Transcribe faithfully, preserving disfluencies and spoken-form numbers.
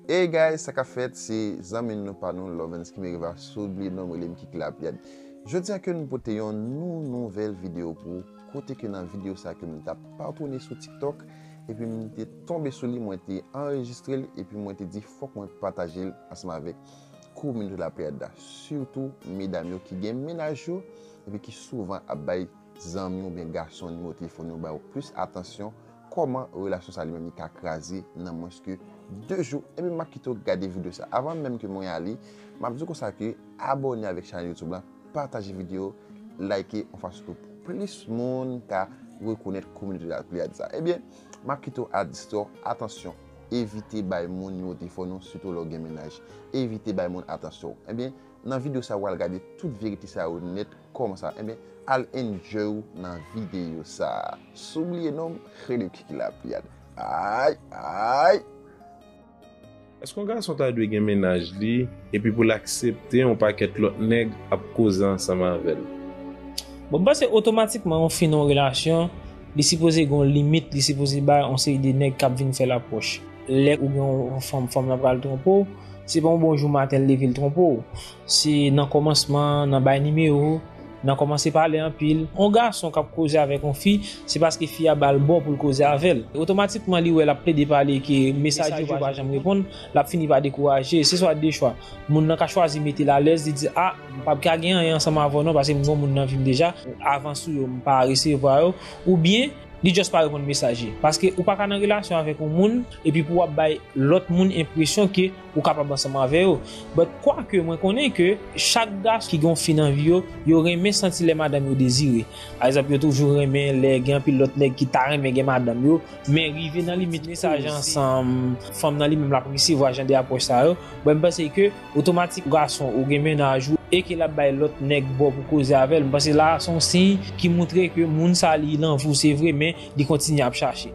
Hey guys, sa k ap fèt? Se zanmi nou pa nou, Lovens ki meriva, sou bliye non m rele m Kiki Lapyad. Jodi a ke nou pote yon nou nouvèl videyo pou ou, kote ke nan videyo sa ke m t ap patwone sou TikTok, epi m te tonbe sou li, mwen te anrejistre l, epi mwen te di fòk mwen pataje l ansanm avèk kominote Lapyad la, sitou medam yo ki gen mennaj yo, epi ki souvan ap bay zanmi oubyen gason nimewo telefòn yo, ba yo plis atansyon, kòman relasyon sa li menm li ka kraze nan mwens ke de jou. Ebyen, m ap kite w gade videyo sa. Avan menm ke mwen ale, m ap di w konsa ke abòne avèk chanèl YouTube la, pataje videyo, like, yon fason ke plis moun ka rekonèt kominote Lapyad sa. Ebyen, m ap kite w a distò, atansyon, evite bay moun nimewo telefòn ou, sitou lè w gen mennaj. Evite bay moun atansyon. Ebyen, nan videyo sa, w al gade tout verite sa yo nèt kòman sa. Ebyen, al enjoy w nan videyo sa. Sou bliye non m, rele Kiki Lapyad. Ay, ay! Èske yon gason ta dwe gen mennaj li, epi pou l aksepte yon pakèt lòt nèg ap koze ansanm avè l? Bon, m panse otomatikman yon fi nan yon relasyon, li sipoze gen yon limit, li sipoze bay yon seri de nèg k ap vin fè l apwòch. Lè ou gen yon fanm, fanm nan pral twonpe w, se pa yon bon jou maten l leve l twonpe w. Se nan kòmansman, nan bay nimewo, nan kòmanse pale anpil. Yon gason k ap koze avèk yon fi, se paske fi a ba l bò pou l koze avè l. Otomatikman, li wè l ap plede pale ke mesaj yo pa janm reponn, l ap fini pa dekouraje. Se swa de chwa. Moun nan ka chwazi mete l alèz, li di, a, m p ap ka gen anyen ansanm avè w non, paske m gen yon moun nan vi m deja. Avans ou yo, m pa resevwa yo. Oubyen, li just pa reponn mesaj li. Paske ou pa ka nan relasyon avèk yon moun, epi pou w ap bay lòt moun enpresyon ke ou kapab ansanm avè yo. But kwake mwen konnen ke chak gason ki gen yon fi nan vi yo, yo renmen santi lè madanm yo dezire. Pa egzanp, yo toujou renmen lè gen anpil lòt nèg ki ta renmen gen madanm yo, men rive nan limit mesaj ansanm, fanm nan li menm l ap resevwa jan de apwòch sa yo. Bon, m panse ke otomatik gason ou gen mennaj ou e ke l ap bay lòt nèg bò pou koze avè l, m panse la a se yon siy ki montre ke moun sa li nan vi w se vre, men li kontinye ap chache.